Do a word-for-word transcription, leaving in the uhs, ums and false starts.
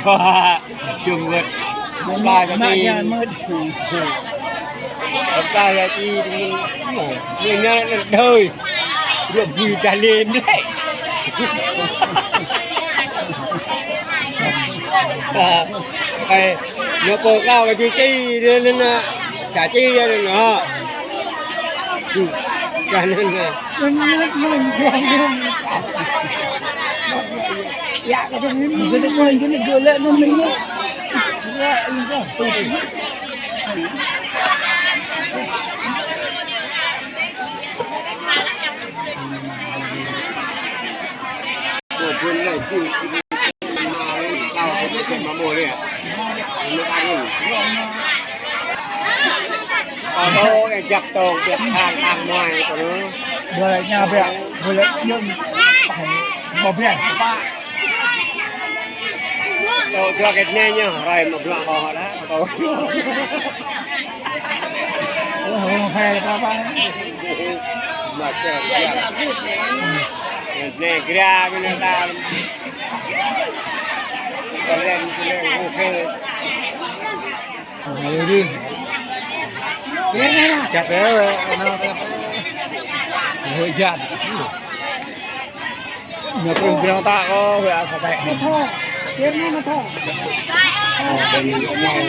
Wah, jơm wơ̆t. Ba ya ti. Ba ya ti, ñu ñu ñu đơi. Rơ̆ bui ta lem lĕ. Ơ, ñu pô krao kơ či či, ñu ñu ñu. Sa či ya ñu ñu. Ka ñu ñu. Ô tô, ê, jăk tông, biăk thang, thang môi, tô nư. Bơ lĕ ña biăk, bơ lĕ yơ̆ng, ƀu biăk, pă. Tô, jua kĕt ne ñu, rai mă bruă kơ hơđa, tô. Ơ, hơ̆, hơ̆, pă, pă. Mă čơ, biăk. Ne gra, mă ne ta. Kơ len, kơ len, hơ̆, hơ̆. Ayo đi. Chặt đấy, nó, nó. Hơi chặt. Nó cứ kêu ta có về sao vậy? Nó thô. Tiếng nó thô. Ờ, bên này.